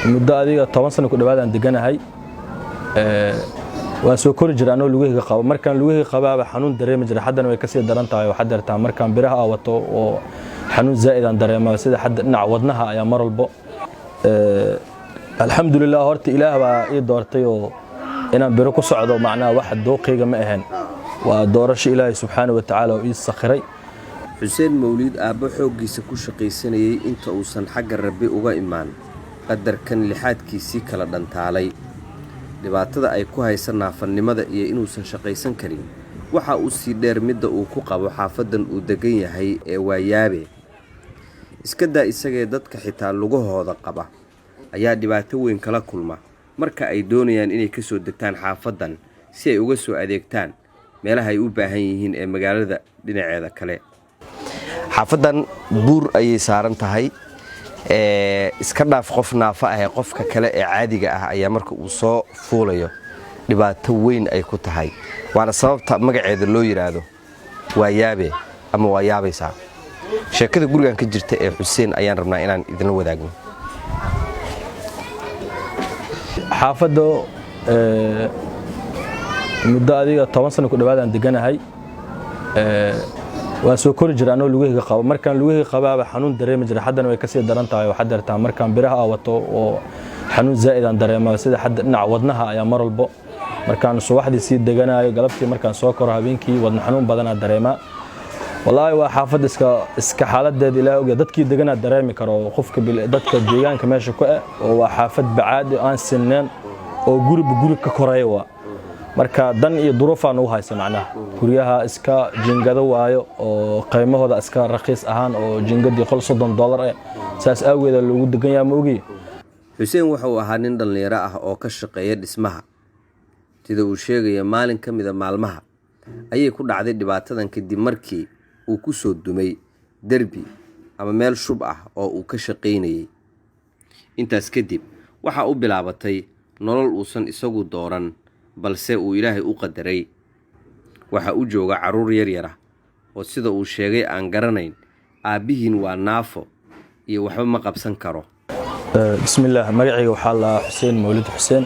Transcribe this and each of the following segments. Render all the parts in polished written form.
Muddo adiga 10 sano ku dhawaadaan deganahay. Waan soo kori jira anoo lugahayga qabo. Markaan lugahayga qabaaba xanuun dareemi jira, haddana way kasii daran tahay. Waxaad dartaa markaan biraha aa wato oo xanuun zaa'id aan dareema, sida xadda dhinaca wadnaha ayaa mar walbo. Alxamdulilah, horta Ilaah baa ii doortay oo inaan biro ku socdo, macnaha wax dooqayga ma ahayn, waa doorasho Ilaahay subxaana wa tacaala oo ii sakhiray. Xuseen Mawliid, aabbo xooggiisa ku shaqaysanayay inta uusan xagga Rabbi uga imaan qadarkan lixaadkiisii kala dhantaalay, dhibaatada ay ku haysa naafanimada iyo inuusan shaqaysan karin waxa uu sii dheer midda uu ku qabo xaafadan uu degan yahay ee Waayaabe. Iska daa isagee, dadka xitaa lugahooda qaba ayaa dhibaato weyn kala kulma marka ay doonayaan inay ka soo degtaan xaafadan si ay uga soo adeegtaan meelaha ay u baahan yihiin ee magaalada dhinaceeda kale. Xaafadan buur ayay saaran tahay. Iska dhaaf qof naafa ah ee qofka kale ee caadiga ah ayaa marka uu soo fuulayo dhibaato weyn ay ku tahay, waana sababta magaceeda loo yidhaahdo Waayaabe ama waa yaabaysaa. Sheekada gurigan ka jirta ee Xuseen ayaan rabnaa inaan idinla wadaagno. Xaafadda muddo adiga 10 sano ku dhawaadaan deganahay. Waan soo kori jira anoo lugahayga qabo. Markaan lugahayga qabaaba xanuun dareemi jira, haddana way kasii daran tahay. Waxaad dartaa markaan biraha aa wato oo xanuun zaa'id aan dareema, sida xadda dhinaca wadnaha ayaa mar walbo. Markaan subaxdii sii deganayo, galabtii markaan soo koro, habeenkii wadna xanuun badanaa dareemaa. Wallaahi waa xaafad iska xaaladeeda Ilaah ogya, dadkii deganaa dareemi karo, qofka dadka deegaanka meesha ku ah, oo waa xaafad bacaad aan sinneen oo guriba guri ka koreeya. Waa marka dan iyo duruufaa nagu haysa, macnaha guryaha iska jiingado waayo oo qiimahooda iska raqiis ahaan, oo jiingadii qol $30 eh, saas awgeeda loogu degan yaha, ma ogi. Xuseen waxa uu ahaa nin dhallinyaro ah oo ka shaqeeya dhismaha. Sida uu sheegaya, maalin ka mida maalmaha ayay ku dhacday dhibaatadan kadib markii uu ku soo dumay derbi ama meel shub ah oo uu ka shaqaynayay. Intaas kadib waxa u bilaabatay nolol uusan isagu dooran, balse uu Ilaahay u qadaray. Waxa u jooga carruur yaryar ah oo sida uu sheegay aan garanayn aabbihiin waa naafo iyo waxba ma qabsan karo. Bismillaah, magacayga waxaa la Xuseen Mawlid Xuseen.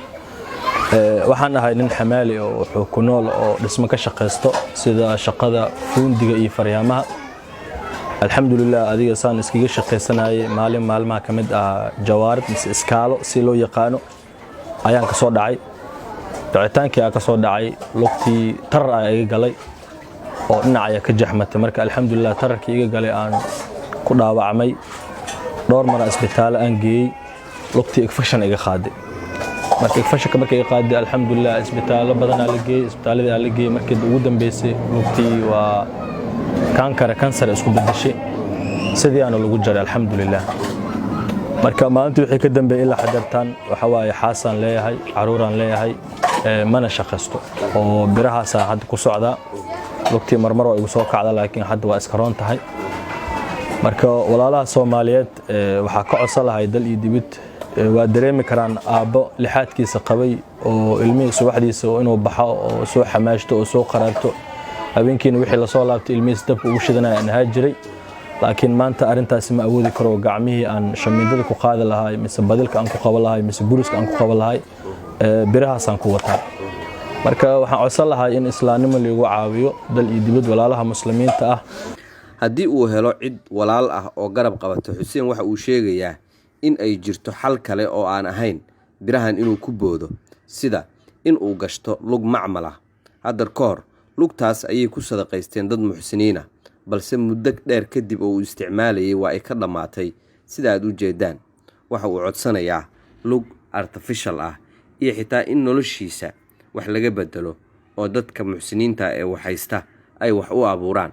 Waxaan ahay nin xamaali oo wuxuu ku nool oo dhismo ka shaqaysto, sida shaqada fuundiga iyo faryaamaha. Alxamdulilah, adiga saan iskaga shaqaysanayay, maalin maalmaha ka mid ah jawaarid mise iskaalo si loo yaqaano ayaan ka soo dhacay. Dhicitaankii aan ka soo dhacay, lugtii tarar ayaa iga galay oo dhinac ayaa ka jaxmatay. Marka alxamdulilah, tararkii iga galay aan ku dhaawacmay, dhowr mara isbitaalo aan geeyey, lugtii infection iga qaaday. Marka infectionka marka iga qaaday, alxamdulilah, isbitaallo badanaa la geeyey. Isbitaaladii aa la geeyey, markii ugu dambeysay lugtii waa kaankare, kansar isku bedeshay, sidii aana lagu jaray, alxamdulilah. Marka maalintii wixii ka dambeeyey ilaa xadartaan waxa waaye xaasaan leeyahay, caruuraan leeyahay, mana shaqaysto oo birahaasaa hadda ku socdaa. Lugtii marmar waa igu soo kacda, laakiin hadda waa iska roon tahay. Marka walaalaha Soomaaliyeed waxaa ka codsan lahay dal iyo dibid, waa dareemi karaan aabbo lixaadkiisa qabay oo ilmihii subaxdiisa inuu baxo oo soo xamaashto oo soo qaraabto, habeenkiina wixii lasoo laabtay ilmihiisa dabka ugu shidanaya aan ahaa jiray. Laakiin maanta arrintaasi ma awoodi karo. Gacmihii aan shamiindada ku qaadi lahay mise badilka aan ku qaban lahay mise guriska aan ku qaban lahay, birahaasaan ku wataa. Marka waxaan codsan lahay in islaamnimo liigu caawiyo, dal iyo dibad, walaalaha muslimiinta ah. Haddii uu helo cid walaal ah oo garab qabato, Xuseen waxa uu sheegayaa in ay jirto xal kale oo aan ahayn birahan inuu ku boodo, sida in uu gashto lug macmal ah. Haddar ka hor lugtaas ayay ku sadaqaysteen dad muxsiniin ah, balse muddo dheer kadib oo uu isticmaalayay waa ay ka dhammaatay, sida aad u jeedaan. Waxa uu codsanayaa lug artificial ah iyo xitaa in noloshiisa wax laga bedelo oo dadka muxsiniinta ee waxhaysta ay wax u abuuraan.